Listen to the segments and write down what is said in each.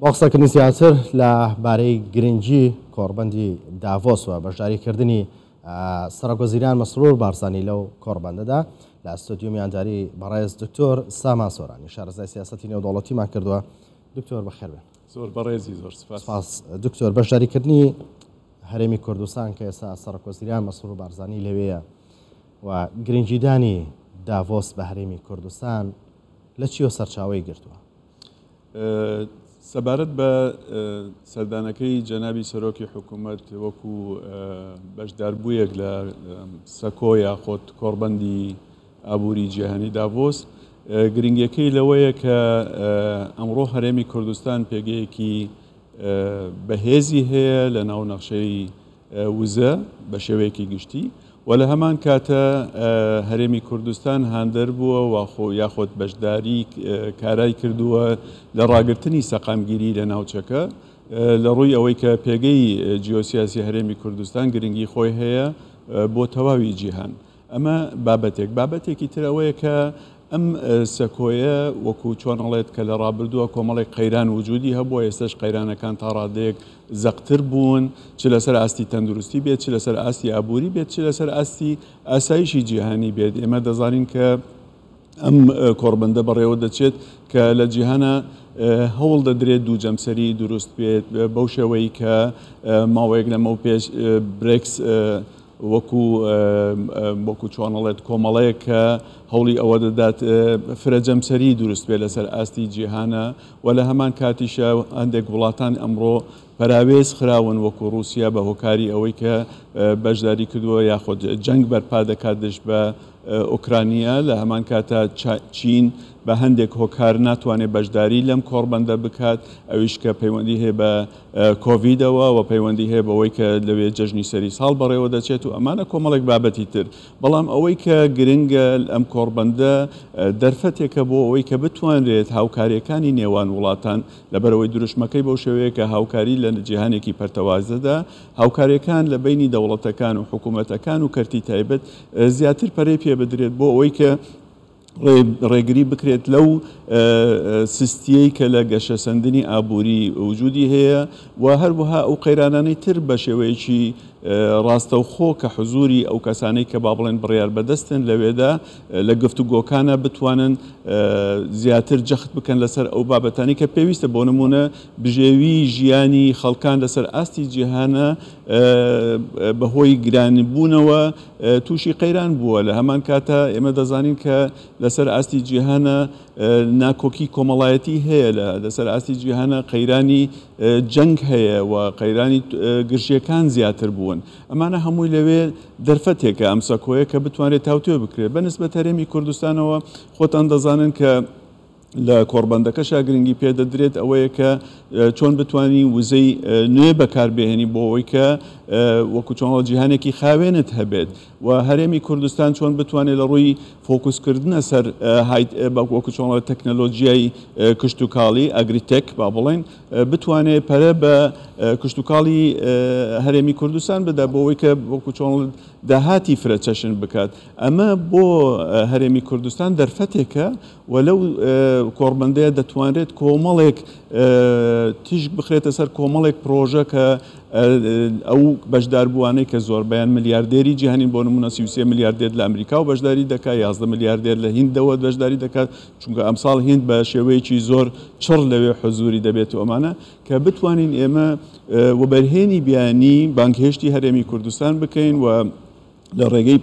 بۆ قسەکردنی زیاتر لە بارەی گرنگی کۆڕبەندی داڤۆس و بەشداریکردنی سەرۆکوەزیران مەسرور بارزانی لەو کۆڕبەندەدا لە ستۆدیۆ میوانداری بەڕێز دکتۆر سامان سۆرانی شارەزای سیاسەتی نێودەوڵەتیمان کردووە. دکتۆر بەخێر بێن. زۆر بەڕێزی زۆر سپاس. سپاس دکتۆر. بەشداریکردنی هەرێمی کوردستان کە ئێستا سەرۆکوەزیران مەسرور بارزانی لەوێیە و گرنگیدانی داڤۆس بە هەرێمی کوردستان لە چیەوە سەرچاوەی گرتووە؟ سەبارەت بە سەردانەکەی جەنابی سەرۆکی حکوومەت وەکو بەشداربوویەک لە سەکۆ یاخۆد کۆڕبەندی ئابووری جیهانی داڤۆس، گرنگیەکەی لەوەیە کە ئەمڕۆ هەرێمی کوردستان پێگەیەکی بەهێزی هەیە لە ناو نەخشەی وزە بە شێوەیەکی گشتی و لە هەمان کاتە هەرێمی کوردستان هاندەر بووە یاخۆد بەشداری کارای کردووە لە ڕاگرتنی سەقامگیری لە ناوچەکە لە ڕووی ئەوەی کە پێگەی جیۆسیاسی هەرێمی کوردستان گرنگی خۆی هەیە بۆ تەواوی جیهان. ئەمە بابەتێک. بابەتێکی تر ئەوەیە کە ئەم سەکۆیە وەکو چۆن ئەڵێت کە لە ڕابردووە کۆمەڵێک قەیران وجودی هەبووە، ئێستاش قەیرانەکان تا ڕادەیەک زەقتر بوون، چ لەسەر ئاستی تەندروستی بێت، چ لەسەر ئاستی ئابووری بێت، چ لەسەر ئاستی ئاسایشی جیهانی بێت. ئێمە دەزانین کە ئەم کۆڕبەندە بەڕێوە دەچێت کە لە جیهانە هەوڵ دەدرێت دوو جەمسەری دروست بێت بەو شێوەی کە ماوەیەک لەمەو پێش برێکس وەکو وەکو چۆن ئەڵێت کۆمەڵەیەک کە هەوڵی ئەوە دەدات فرە جەمسەری دروست بێت لەسەر ئاستی جیهانە و لە هەمان کاتیشە هەندێک وڵاتان ئەمڕۆ پەراوێز خراون وەکو ڕووسیا بە هۆکاری ئەوەی کە بەشداری کردووە یاخود جەنگ بەرپا دەکات دژ بە ئۆکرانیا، لە هەمان کاتا چین بە هەندێک هۆکار ناتوانێت بەشداری لەم کۆڕبەندە بکات ئەویش کە پەیوەندی هەیە بە کۆڤیدەوە و پەیوەندی هەیە بەوەی کە لەوێ جەژنی سەری ساڵ بەڕێوە دەچێت و ئەمانە کۆمەڵێک بابەتی تر. بەڵام ئەوەی کە گرنگە ئەم کۆڕبەندە دەرفەتێکە بۆ ئەوەی کە بتوانرێت هاوکارییەکانی نێوان وڵاتان، لەبەرئەوەی دروشمەکەی بەو شێوەیە کە هاوکاری لە جیهانێکی پەرتەوازەدا، هاوکارییەکان لە بەینی دەوڵەتەکان و حکوومەتەکان و کەرتی تایبەت زیاتر پەرەی پێ بدرێت بۆ ئەوەی کە ڕێگری بکرێت لەو سستیەی کە لە گەشەسەندنی ئابووری وجودی هەیە و هەروەها ئەو قەیرانانەی تر بە شێوەیەکی ڕاستەوخۆ کە حزوری ئەو کەسانەی کە با بڵێن بڕیار بەدەستن لەوێدا لە گفتوگۆکانە بتوانن زیاتر جەخت بکەن لەسەر ئەو بابەتانی کە پێویستە بۆ نمونە بژێوی ژیانی خەڵکان لەسەر ئاستی جیهانە بەهۆی گرانبوونەوە تووشی قەیران بووە، لە هەمان کاتا ئێمە دەزانین کە لەسەر ئاستی جیهانە ناکۆکی کۆمەڵایەتی هەیە، لەسەر ئاستی جیهانە قەیرانی جەنگ هەیە و قەیرانی گرژییەکان زیاتر بوون. ئەمانە هەمووی لەوێ دەرفەتێکە ئەم سەکۆیە کە بتوانرێت تاوتوێ بکرێت. بە نسبەت هەرێمی کوردستانەوە خۆتان دەزانن کە لە کۆڕبەندەکەشا گرنگی پێ دەدرێت ئەوەیە کە چۆن بتوانین وزەی نوێ بەکاربهێنین بۆ ئەوەی کە وەکو چۆن جیهانێکی خاوێنت هەبێت و هەرێمی کوردستان چۆن بتوانێت لە ڕووی فۆکوسکردنە سەر وەکو چۆن تەکنەلۆژیای کشتوکاڵی agritech با بڵێن بتوانێت پەرە بە کشتوکاڵی هەرێمی کوردستان بدا بۆ ئەوەی کە وەکو چۆن داهاتی فرەچەشن بکات ئەمە بۆ هەرێمی کوردستان دەرفەتێکە و لەو کۆڕبەندەیە دەتوانرێت کۆمەڵێک تیشک بخرێتە سەر کۆمەڵێک پرۆژە کە ئەو بەشداربووانەی کە زۆربەیان ملیاردێری جیهانین بۆ نمونە 33 ملیاردێر لە ئەمریکا و بەشداری دەکات 11 ملیاردێر لە هیندەوە بەشداری دەکات چونکە ئەمساڵ هیند بە شێوەیەکی زۆر چڕ لەوێ حزوری دەبێت و ئەمانە کە بتوانین ئێمە وەبەرهێنی بیانی بانگهێشتی هەرێمی کوردستان بکەین و لە ڕێگەی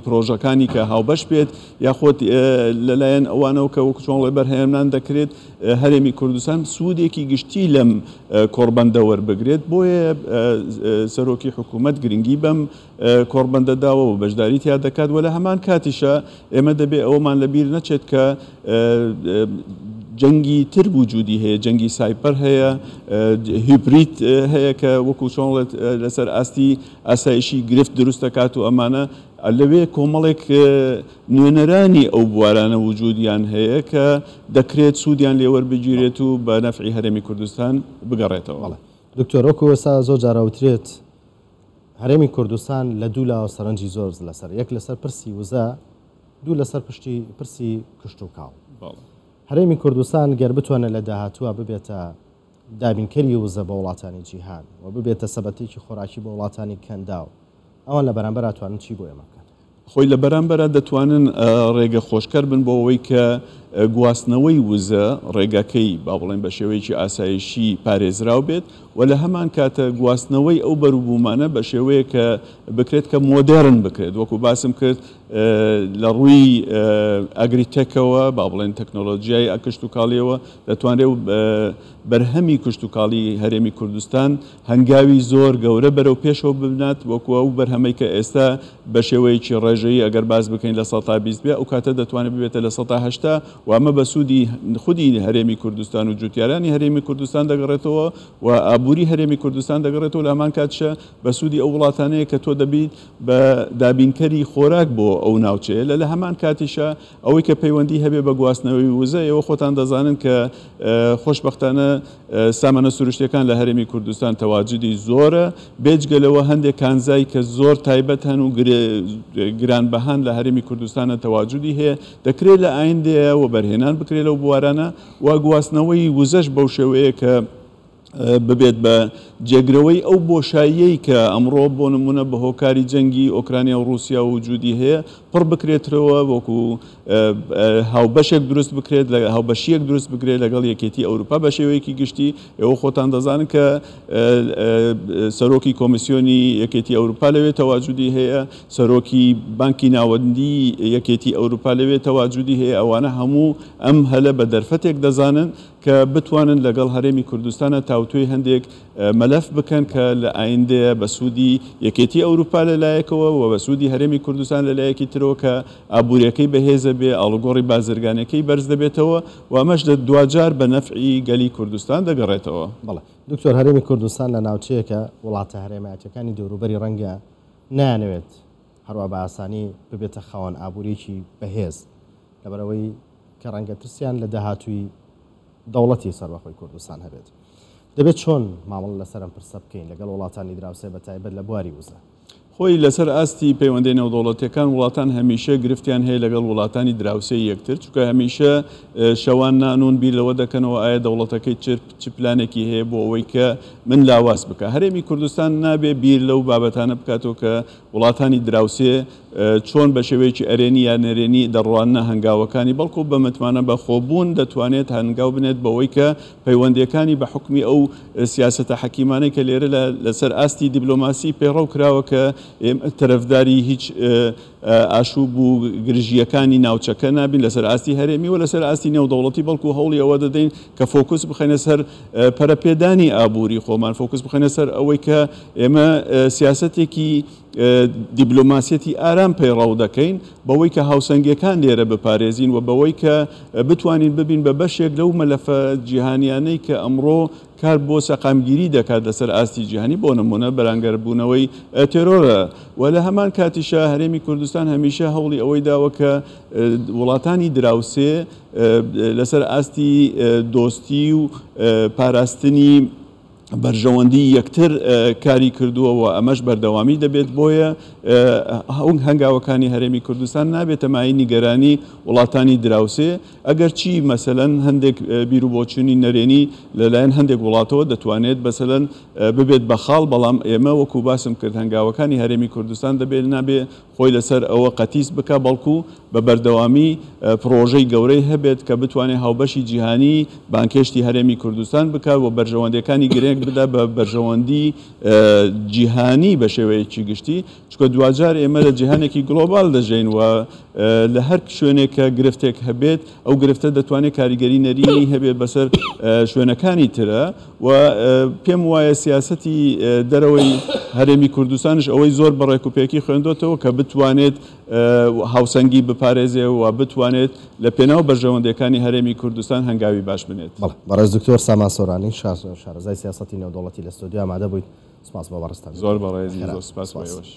پرۆژەکانی کە هاوبەش بێت یاخود لەلایەن ئەوانەوە کە وەکو چۆن بەرهەمنان دەکرێت هەرێمی کوردستان سوودێکی گشتی لەم کۆڕبەندە وەربگرێت بۆیە سەرۆکی حکوومەت گرنگی بەم کۆڕبەندە داوە و بەشداری تیا دەکات و لە هەمان کاتیشە ئێمە دەبێ ئەوەمان لەبیر نەچێت کە جەنگی تر وجودی هەیە جەنگی سایپەر هەیە هیبرید هەیە کە وەکو چۆن لەسەر ئاستی ئاسایشی گرفت دروست دەکات و ئەمانە، لەوێ کۆمەڵێک نوێنەرانی ئەو بوارانە وجودیان هەیە کە دەکرێت سوودیان لێ وەربگیرێت و بە نەفعی هەرێمی کوردستان بگەڕێتەوە. بەڵێ دکتۆر، وەکو ئێستا زۆر جار ئەوترێت هەرێمی کوردستان لە دوو لاوە سەرنجی زۆر لەسەر، یەک لەسەر پرسی وزە، دوو لەسەر پشتی پرسی کشتوکاڵ. بەڵێ. هەرێمی کوردستان گەر بتوانێت لە داهاتووە ببێتە دابینکەری وزە بۆ وڵاتانی جیهان و ببێتە سەبەتەیەکی خۆراکی بۆ وڵاتانی کەنداو، ئەوان لە بەرامبەرا توانن چی بۆ ئێمە بکەن؟ خۆی لە بەرامبەرا دەتوانن ڕێگە خۆشکەر بن بۆ ئەوەی کە گواستنەوەی وزە ڕێگاکەی با بڵێین بە شێوەیەکی ئاسایشی پارێزراو بێت و لە هەمان کاتە گواستنەوەی ئەو بەروبوومانە بە شێوەیەک کە بکرێت کە مۆدێرن بکرێت وەکو باسم کرد لە ڕووی ئەگریتەکەوە با بڵێن تەکنۆلۆژیای کشتوکاڵیەوە دەتوانرێت بەرهەمی کشتوکاڵی هەرێمی کوردستان هەنگاوی زۆر گەورە بەرەو پێشەوە ببنات، وەکو ئەو بەرهەمەی کە ئێستا بە شێوەیەکی ڕێژەیی ئەگەر باس بکەین 20% بێ، ئەو کاتە دەتوانێت ببێتە 80% و ئەمە بە سوودی خودی هەرێمی کوردستان و جوتیارانی هەرێمی کوردستان دەگەڕێتەوە و ئابووری هەرێمی کوردستان دەگەڕێتەوە، لە هەمان کاتیشا بە سوودی ئەو وڵاتانەیە کە تۆ دەبیت بە دابینکەری خۆراک بۆ ئەو ناوچەیە، لە لە هەمان کاتیشا ئەوەی کە پەیوەندی هەبێ بە گواستنەوەی وزە، ئێوە خۆتان دەزانن کە خۆشبەختانە سامانە سروشتیەکان لە هەرێمی کوردستان تەواجودی زۆرە، بێجگە لەوە هەندێک کانزای کە زۆر تایبەت هەن و گرانبەهان لە هەرێمی کوردستانە تەواجودی هەیە، دەکرێت لە ئایندەیە وەبەرهێنان بکرێت لەو بوارانە و گواستنەوەی وزەش بەو شێوەیە کە ببێت بە جێگرەوەی ئەو بۆشاییەی کە ئەمڕۆ بۆ نمونە بە هۆکاری جەنگی ئۆکرانیا و ڕووسیا وجودی هەیە پڕ بکرێترەوە وەکو هاوبەشێک دروست بکرێت لە هاوبەشیەک دروست بکرێت لەگەڵ یەکێتی ئەوروپا بە شێوەیەکی گشتی ئێوە خۆتان دەزانن کە سەرۆکی کۆمیسیۆنی یەکێتی ئەوروپا لەوێ تەواجودی هەیە سەرۆکی بانکی ناوەندی یەکێتی ئەوروپا لەوێ تەواجودی هەیە ئەوانە هەموو ئەم هەلە بە دەرفەتێک دەزانن کە بتوانن لەگەڵ هەرێمی کوردستانا تاوتوێی هەندێک مەلەف بکەن کە لە ئایندەیە بە سوودی یەکێتی ئەوروپا لە لایەکەوە و بە سوودی هەرێمی کوردستان لە لایەکی ترەوە کە ئابووریەکەی بەهێزە بێ، ئاڵوگۆڕی بازرگانیەکەی بەرز دەبێتەوە و ئەمەش لە دواجار بە نەفعی گەلی کوردستان دەگەڕێتەوە. بەڵێ دکتۆر، هەرێمی کوردستان لە ناوچەیەکە وڵاتە هەرێمایەتیەکانی دەوروبەری ڕەنگە نەیانەوێت هەروا بە ئاسانی ببێتە خاوەن ئابووریەکی بەهێز، لەبەرئەوەی کە ڕەنگە ترسیان لە داهاتووی دەوڵەتی سەربەخۆی کوردستان هەبێت. دەبێت چۆن مامەڵە لەسەر ئەم پرسە بکەین لەگەڵ وڵاتانی دراوسێ بە تایبەت لە بواری وزە؟ خۆی لەسەر ئاستی پەیوەندیە نێودەوڵەتیەکان وڵاتان هەمیشە گرفتیان هەیە لەگەڵ وڵاتانی دراوسێی یەکتر چونکە هەمیشە شەوان نانوون بیر لەوە دەکەنەوە ئایا دەوڵەتەکەی چ چ پلانێکی هەیە بۆ ئەوەی کە من لاواز بکا. هەرێمی کوردستان نابێ بیر لەو بابەتانە بکاتەوە کە وڵاتانی دراوسێ چۆن بە شێوەیەکی ئەرێنی یا نەرێنی دەڕواننە هەنگاوەکانی، بەڵکو بە متمانە بە خۆبوون دەتوانێت هەنگاو بنێت بەوەی کە پەیوەندییەکانی بە حوکمی ئەو سیاسەتە حەکیمانەی کە لێرە لەسەر ئاستی دیبلۆماسی پەیڕەو کراوە کە ئێمە تەرەفداری هیچ ئاشوب و گرژییەکانی ناوچەکە نابین لەسەر ئاستی هەرێمی و لەسەر ئاستی نێودەوڵەتی، بەڵکو هەوڵی ئەوە دەدەین کە فۆکوس بخەینە سەر پەرەپێدانی ئابووری خۆمان، فۆکوس بخەینە سەر ئەوەی کە ئێمە سیاسەتێکی دیبلۆماسیەتی ئارام پەیڕەو دەکەین، بەوەی کە هاوسەنگیەکان لێرە بپارێزین و بەوەی کە بتوانین ببین بە بەشێک لەو مەلەفە جیهانیانەی کە ئەمڕۆ کار بۆ سەقامگیری دەکات لەسەر ئاستی جیهانی، بۆ نموونە بەرانگەربوونەوەی تێرۆرە و لە هەمان کاتیشا هەرێمی کوردستان هەمیشە هەوڵی ئەوەی داوە کە وڵاتانی دراوسێ لەسەر ئاستی دۆستی و پاراستنی بەرژەوەندی یەکتر کاری کردووە و ئەمەش بەردەوامی دەبێت، بۆیە هەنگاوەکانی هەرێمی کوردستان نابێتە مایەی نیگەرانی وڵاتانی دراوسێ، ئەگەرچی مەسەلەن هەندێک بیروبۆچوونی نەرێنی لەلایەن هەندێک وڵاتەوە دەتوانێت مەسەلەن ببێت بە خاڵ، بەڵام ئێمە وەکو باسم کرد هەنگاوەکانی هەرێمی کوردستان دەبێت نابێ خۆی لەسەر ئەوە قەتیس بکا، بەڵکو بە بەردەوامی پڕۆژەی گەورەی هەبێت کە بتوانێت هاوبەشی جیهانی بانگهێشتی هەرێمی کوردستان بکات و بەرژەوەندیەکانی گرێک بدا بە بەرژەوەندی جیهانی بە شێوەیەکی گشتی، چونکە دواجار ئێمە لە جیهانێکی گڵۆبال دەژین و لە هەر شوێنێک کە گرفتێک هەبێت ئەو گرفتە دەتوانێت کاریگەری نەرێنی هەبێت بەسەر شوێنەکانی ترە و پێم وایە سیاسەتی دەرەوەی هەرێمی کوردستانش ئەوەی زۆر بە ڕێکوپێکی خوێندۆتەوە کە بتوانێت هاوسەنگی بپارێزێ و بتوانێت لە پێناو بەرژەوەندیەکانی هەرێمی کوردستان هەنگاوی باش بنێت. بەڵێ بەڕێز دکتۆر سامان سۆرانی شارەزای سیاسەتی نێودەوڵەتی لە ستۆدیۆ ئامادە بوویت، سپاس بۆ بەڕێزتان زۆر بەڕێزی، زۆر سپاس بۆ ئێوەش.